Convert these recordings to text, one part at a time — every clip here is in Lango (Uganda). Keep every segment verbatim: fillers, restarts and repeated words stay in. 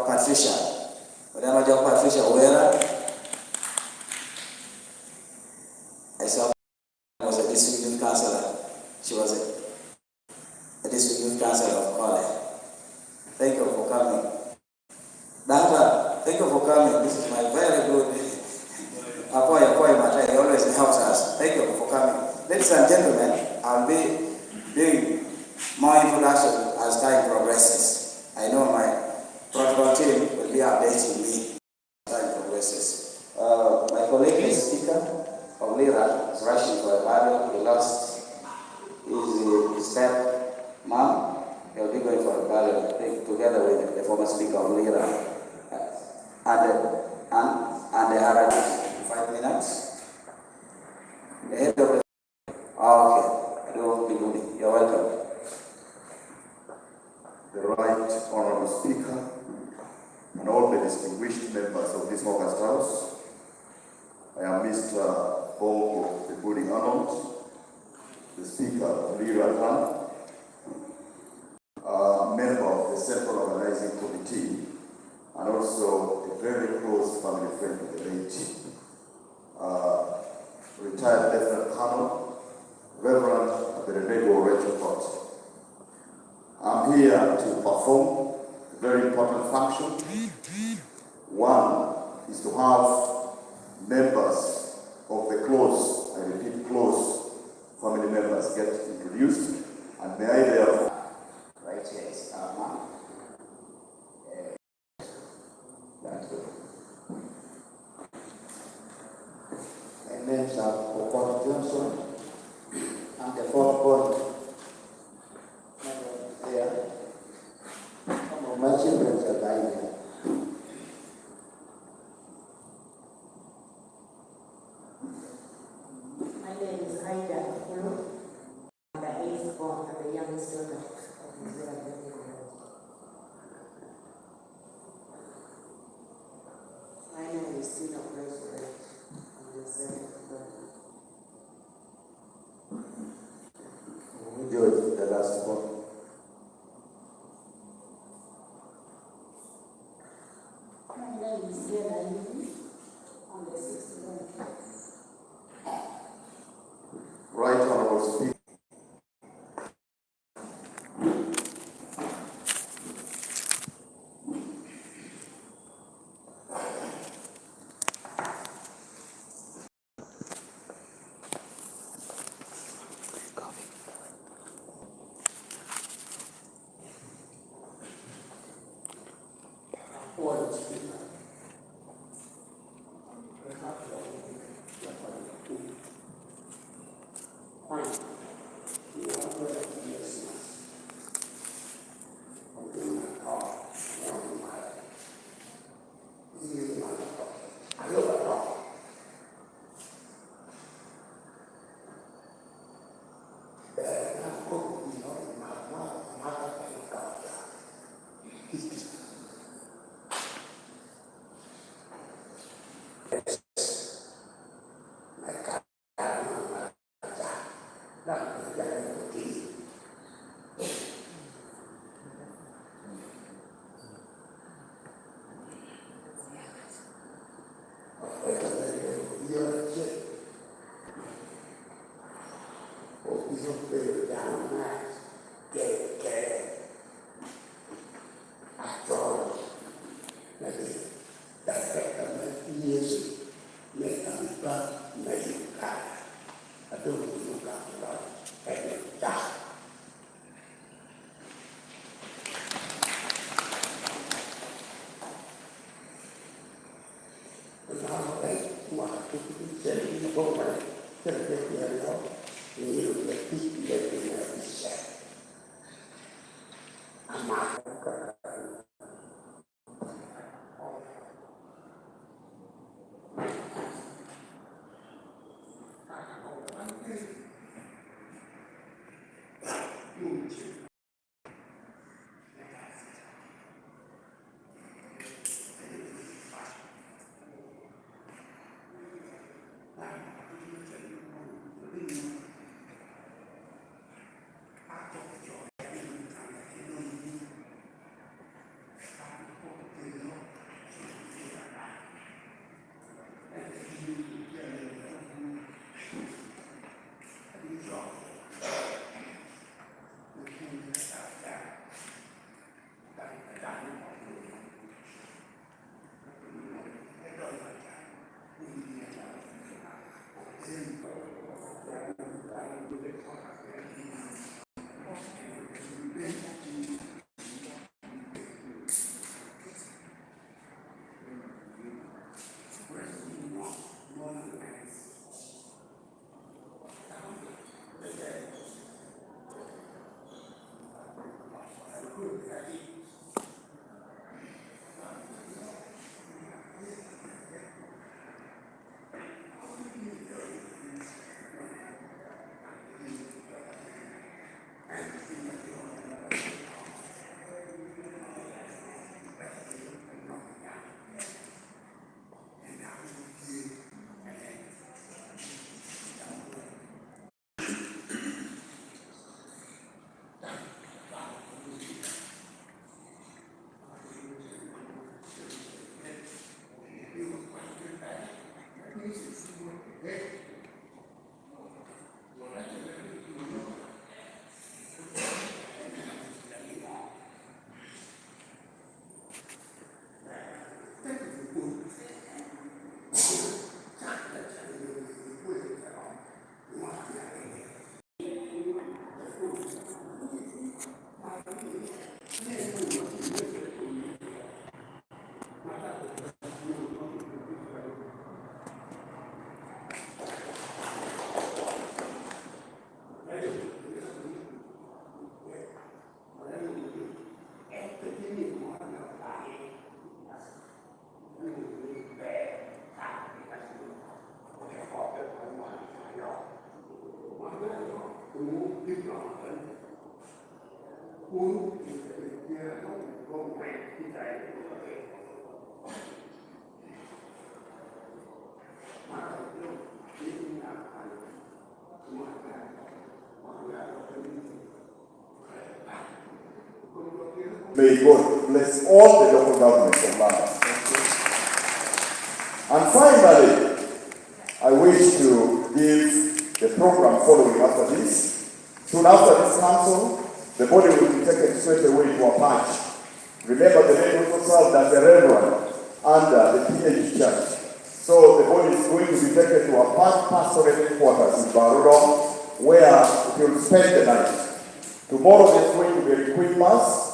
Patricia. Odeno Jok Patricia Wera. I saw was a district youth councillor. She was a, a district youth councillor of Kole. Thank you for coming. Dada, thank you for coming. This is my very good. Apoy, Apoy Mate, he always helps us. Thank you for coming. Ladies and gentlemen, I'll be doing more introduction as time progresses. I know my protocol team will be updating me as time progresses. Uh, my colleague, the speaker of Lira, is rushing for a burial. He lost his, uh, step mom. He'll be going for a burial, I think, together with the former speaker of Lira. And, and, and the other five minutes. The head of the, ah, okay. Aduong Bigudi, you're welcome. The Right Honorable Speaker and all the distinguished members of this august House. I am Mister Bongo, the Budding Arnold, the Speaker of Lira Town, a member of the Central Organizing Committee, and also a very close family friend of the late, uh, retired Lieutenant Colonel Reverend Abednego Rachel Kot. I'm here to perform a very important function. One is to have members of the close, I repeat, close family members get introduced, and may I therefore, right here is Alma. Thank you. My name is Okot Johnson. I'm the fourth born. There. Some of my children shall die here. My name is Aida Akulu. I'm the eighth born and the youngest daughter of Mister Finally, still a president and the second president. George, the last one. My name is Stella Ivy. I'm the sixth born. Right Honorable Speaker. May God bless all the local governments of London. And finally, I wish to give the program following after this. Soon after this council, the body will be taken straight away to Apac. Remember, the late also served as a reverend under the P H Church. So the body is going to be taken to Apac Pastorate Headquarters in Barudong, where it will spend the night. Tomorrow there's going to be a requiem mass.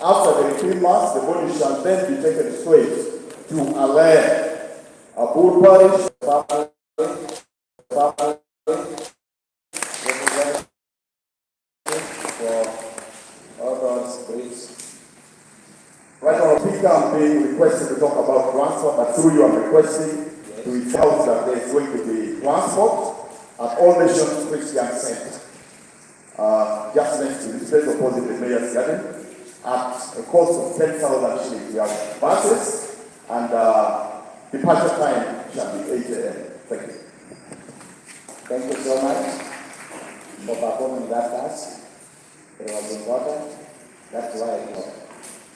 After the requiem mass, the body shall then be taken straight to Alem, Abur Parish, family, family, for all those briefs. Right now, Speaker, I'm being requested to talk about transport, but through you, I'm requesting to inform that there's going to be transport at All Nations Christian Center, uh, just next to this place opposite the Mayor's Garden, at a cost of ten thousand shillings. We have buses, and, uh, departure time shall be eight a.m. Thank you. Thank you so much for performing that task. It was important. That's why I know.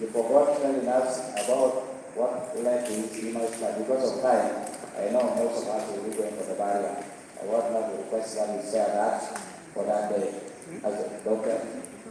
You forgot telling us about what led to this, you know, because of time. I know most of us will be going for the burial. I want not to request that you share that for that day. As a doctor,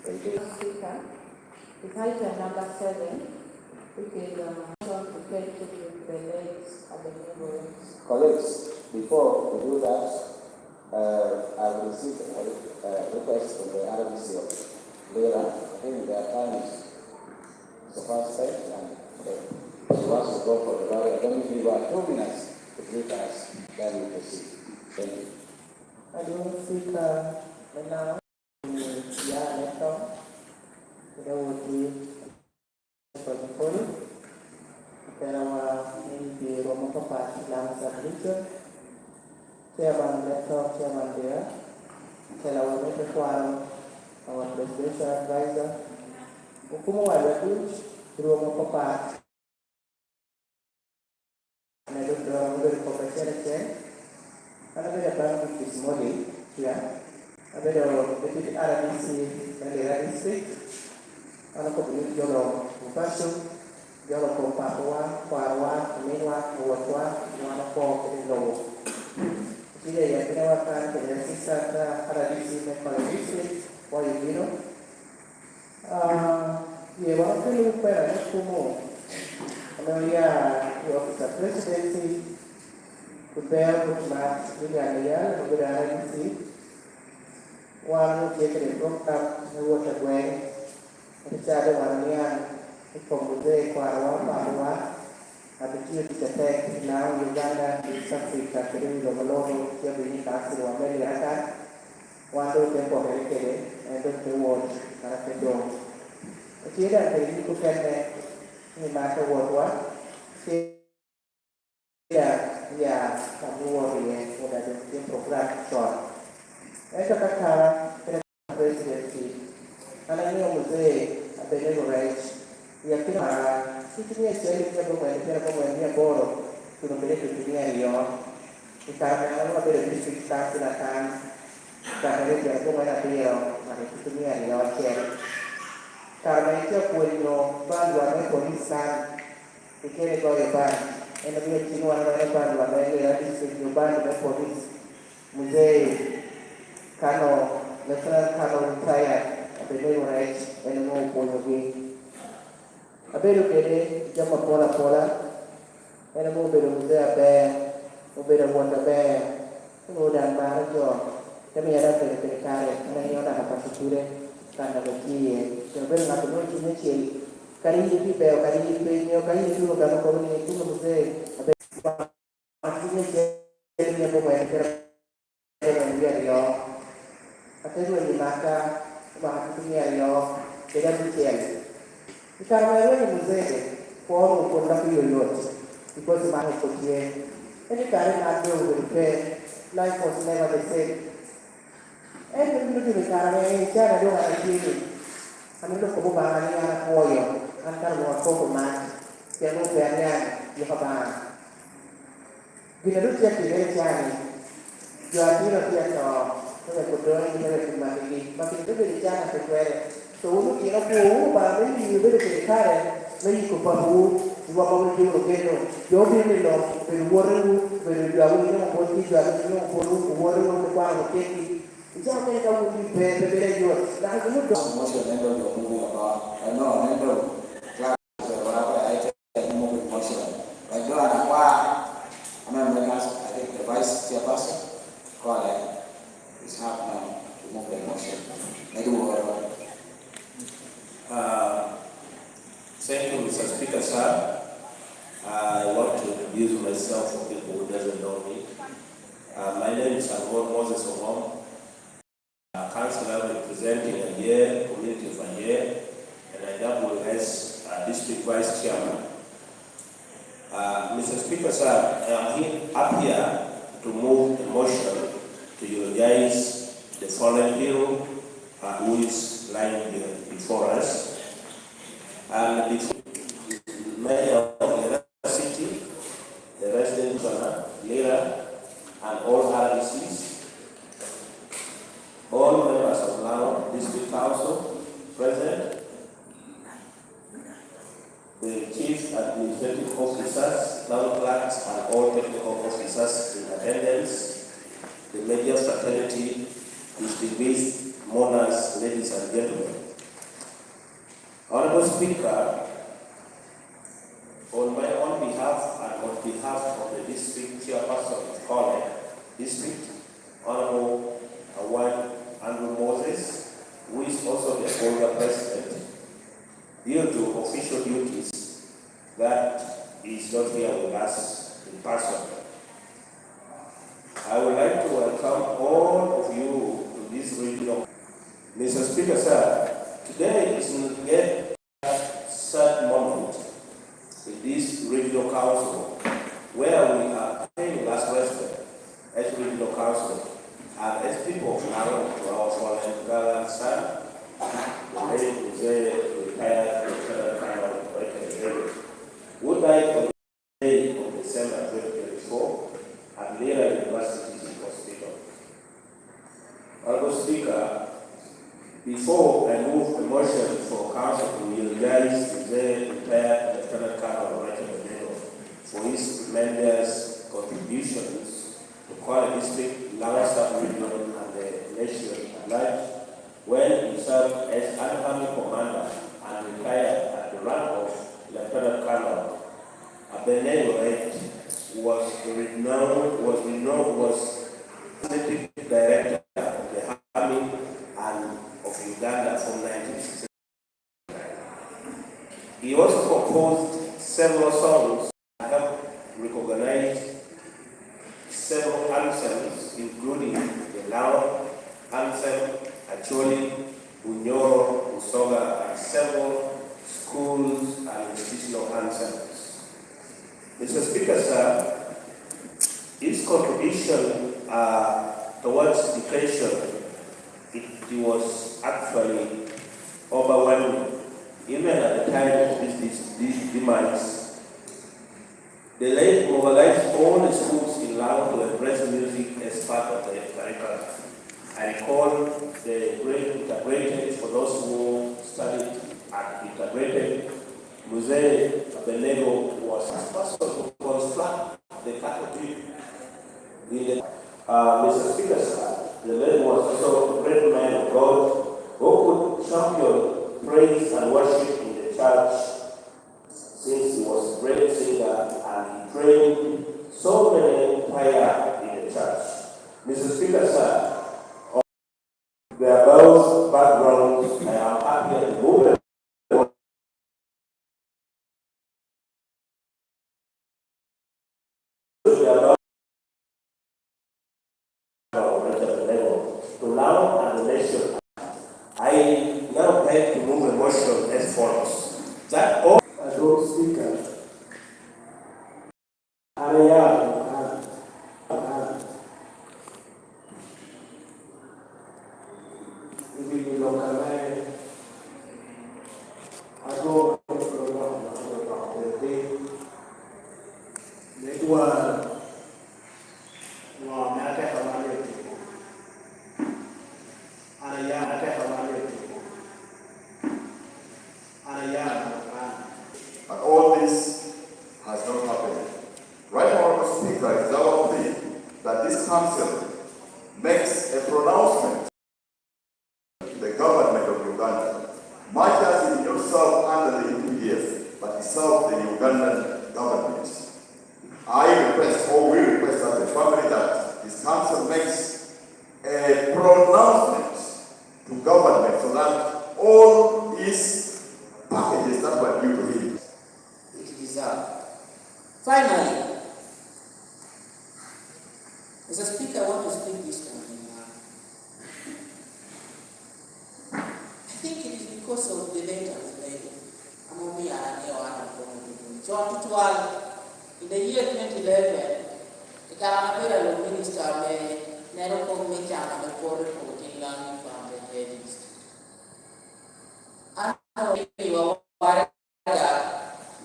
will do. Speaker, it's item number seven, which is, um, motion to pay tribute to the late Abednego Rhodes. Colleagues, before we do that, uh, I've received a, uh, request from the R D C of Lira. I think their time is so far spent, and, uh, we want to go for the burial. Let me give her two minutes to greet us, then we proceed. Thank you. Adwoŋ Speaker, me Laŋo, ya Leto, kede awotgi, Paco Polo, otelawa me i dye rwom apapat i Laŋo Sub Region, Chairman Leto, Chairman Dea, otelawa me tekwaro, our Presidential Advisor, okumo wadwa duc i rwom apapat, ame doŋ doro obedo kop acel acel. An abedo Abang Baptist Modi Cia, abedo Deputy R D C me Lira District. An akobo ni jolo opaco, jolo kom papawa, kwarowa, ominwa, awotwa, wan oko kede lobo. Tye i akinawa kan kede Assistant R D C me Kole District, wa i bino. Ah, ye wan okelo kwena me kumo ame oya i Office of Presidency, Lubeo Mutmat William Eyal, ame obedo R D C. Wan otye kede program me wot agweng, ento ca doŋ wan oniaŋ i kom muzee kwarowa, papawa, ame tio tic atek i Laŋo, Uganda, East Africa, kede wi lobo luŋ, tye abino i kansilo wa me Lira kan. Wan doŋ ote pokere kede, en doŋ te wot, kara te doŋ. Otye daŋ kede yik okene, ni man te wotwa, ci daŋ ya ka me wot iye, pwod a doŋ tye program con. Ento ka kara, kede President, an aŋeo muzee Abednego Rec, i akina mara, tutumia acel i mia abongwen, i pyerabongwen, mia aboro, tuno kede tutumia aryo. I kare ame an abedo district council akan, cakere i pyerabongwen abiro, naka i tutumia aryo acel. Kare ame atye apwonyo bandwa me police kan, i kene goyo band, en omio cen wan aneno bandwa me Lira District nyo band me police. Muzee Kano, Lieutenant Kano retired, Abednego Rec, en onwoŋo opwonyogi. Abedo kede jami apol apola, en onwoŋo obedo muzee aber, obedo awot aber, onwoŋo daŋ maro jo, te miya daŋ bedo kede kare, en aŋeo naka paco kude, kan daŋ atye iye. Pien obedo ŋat onwoŋo cuny acel, kadi in itye i beo, kadi in pe inyo, ka in ituno gamo kobo ni ituno muzee, abedo Wan tye me cel mia abongwen kede abongwen wie aryo, ate rwenyo maka omaka tutumia aryo kede abicel. I kare ame arwenyo muzee, kwo onwoŋo pwod dok i oyot, because man oko tye. Ento i kare man doŋ obedo pe, life was never the same. Ento bino timo i kare ame i can a doŋ an atye-ni, amito kobo Obaŋa ni an apwoyo, an kara onwoŋo akoko man, pien onwoŋo pe aniaŋ yiko Obaŋa. Gin a doŋ tye atimere i can-ni, jo atino tye ato, me weko doŋ, me weko matigi, ma gin te bedo i can a pe twere. To wun otino, pwowu Obaŋa me miyo ibedo kede kare me yiko papawu i rwom a wun itye wunu keno. Jo obino nino bedo owotewu, bedo jo a wun inwoŋo botgi, jo a wun inwoŋo botwu, owotewu, okwanowu, otetgi. Icako kene ka wun pe, pe bedo ayot. Naka gin odoko. Emotion en dong jo move oko. Eno, en dong class, whatever, I tell you, move emotion. Like, do an akwar, ame members, I think the vice chairperson, call it. It's hard now to move the emotion. Maybe we'll Uh, thank you, Mister Speaker, sir. I want to introduce myself for people who doesn't know me. Uh, my name is Angor Moses Ongom, a councillor representing Ayer, community of Ayer, and I double as, uh, district vice chairman. Uh, Mister Speaker, sir, I am here, up here to move a motion to eulogize the fallen hero, uh, who is lying here before us. And before, mayor of the city, the resident of Lira, and all R D Cs, all members of Lango District Council present, the chief administrative officers, town clerks, and all technical officers in attendance, the media fraternity, distinguished mourners, ladies and gentlemen. Honorable Speaker, on my own behalf and on behalf of the district chairperson of Kole District, Honorable Awany Andrew Moses, who is also the Olga President, due to official duties, that is not here with us in person. I would like to welcome all of you to this regional. Mister Speaker, sir, today is yet sad moment in this regional council where we are paying last respect as regional council and as people of Narok to our fallen gallant son, the late Mzee retired Lieutenant Colonel Richard Odero, who died on the day of December twenty twenty-four at Lira University Teaching Hospital. Honorable Speaker, before I move a motion for council to eulogize the retired Lieutenant Colonel Richard Odero for his tremendous contributions to Kwale District, Lango Sub-Region, and the nation at large, when he served as an army commander and retired at the rank of Lieutenant Colonel, Abednego Rech was renowned, was renowned, was executive director of the army and of Uganda from nineteen sixty-nine. He also composed several songs that have recognized several anthems, including the Lango anthem, Acholi, Bunyoro, Busoga, and several schools and institutional anthems. Mister Speaker, sir, his contribution, uh, towards education, it, it was actually overwhelming. Even at the time of his, his, his demise, the late mobilized all the schools in Lango to embrace music as part of the curriculum. I recall the great integrated, for those who studied at integrated, Mzee Abednego was the person to construct the cathedral in the, uh, Mister Speaker, sir, the late was also a great man of God who could champion praise and worship in the church, since he was a great singer and he trained so many choir in the church. Mister Speaker, sir, on the above background, I am happy at the moment. The above background, to Lango and the nation. I now beg to move a motion as follows. That all Honorable Speaker, an ayabo kan, kan, i wi lok ame adwogo lok ame odok bedo piny. Me dwaro ŋo ame ateka marre otimo. An ayabo ateka marre otimo. But all this has not happened. Right, Honorable Speaker, it is our plea that this council makes a pronouncement to the government of Uganda, much as he did not serve under the U P D F, but he served the Ugandan government. I request, or we request as a family, that this council makes a pronouncement to government so that all his packages that were due to him. It deserved. Finally, as a speaker, I want to speak this morning. I think it is because of the late Abenego ame omio an aŋeo an akomo tutuno. Con tutwal, in the year twenty eleven, i kare an abedo alwom minista ame neno kop me can ame poto i kom otin Laŋo i Kwambe Head East. An amiwa waraga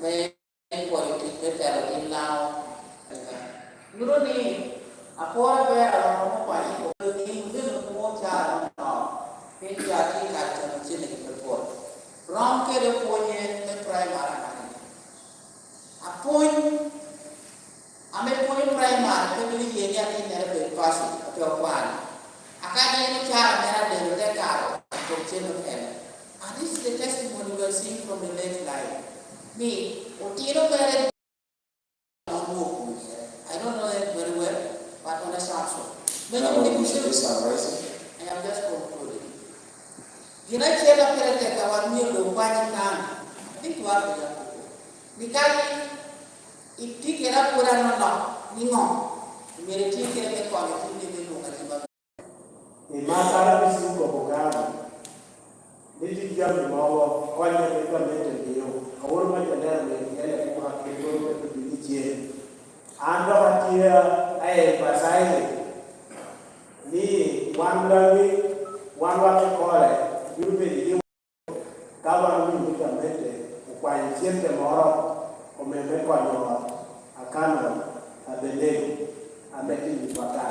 me pwoyo tic me telo otin Laŋo. Nyuto ni apor aber a romo kwanyo i kom ni muzee-nu pwoo caro anonok, pien jo a tye i kare ca-nu cennigi pe pwod rom kede pwonye me praimari anaka-ni. Apwony ame pwonyo praimari pe bedo ye ni atinnere bed paco, pe okwano. Aka ni en ocara mere adelo te karo i kom cen okene. And this is the testimony we are seeing from the late life. Ni otino mere I don't know it very well, but on assumption. Many people say, I am just concluding. Gin acel a pire tek a wan myero doŋ kwany i kan, I think you have to help people. Ni kadi itye kede apwoda anonok, niŋo? Myero itye kede me konyo piny me lwongo atima. I Masara District of Buganda, ni tye jami mogo konye me gamente miyo, Aworo me Janero miyo iye lekuka kede lworo me tubbi ni cen. An dok atye a emphasize ni wan Laŋi, wan wak ikore, bino bedo i ka wan owinyo ni gamente okwanyo cente moro ome me konyo ot Akano Abenego ame tye i Uganda.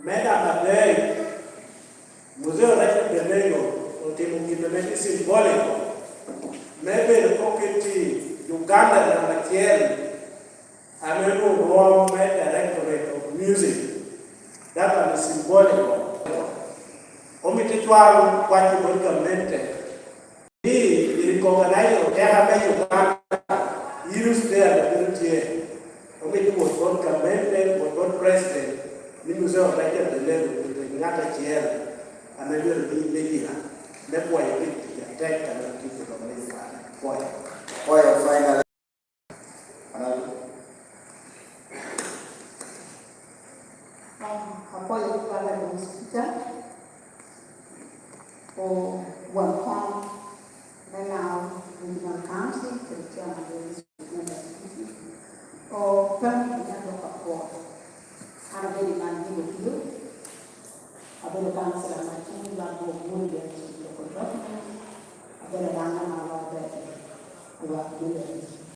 Me namba adek, Muzee Rachel Abenego otimo gin ame tye symbolic me bedo kop kit i Uganda namba acel ame onwoŋo rwom me Directorate of Music, that was symbolic. Omito cwalo kwac i bot gamente ni i recognize oteka me Uganda, Yunus Day ame bino tye, omito wot bot gamente, wot bot president, ni Muzee Rachel Abenego obedo ŋat acel ame myero ni me dira me pwoyo tic atek ame otye i lobo me Uganda. Pwoyo. Pwoyo final. Um, apwoyo tutwal Honorable Speaker, o won kom me Laŋo Regional Council, kede Chairman of the Regional Committee, o family me adwogo apwoo. An abedo i man Gilopio, abedo councillor ma tye i lwak Bor Bwol i Local Government, abedo dano ma Robert i lwak Bwol.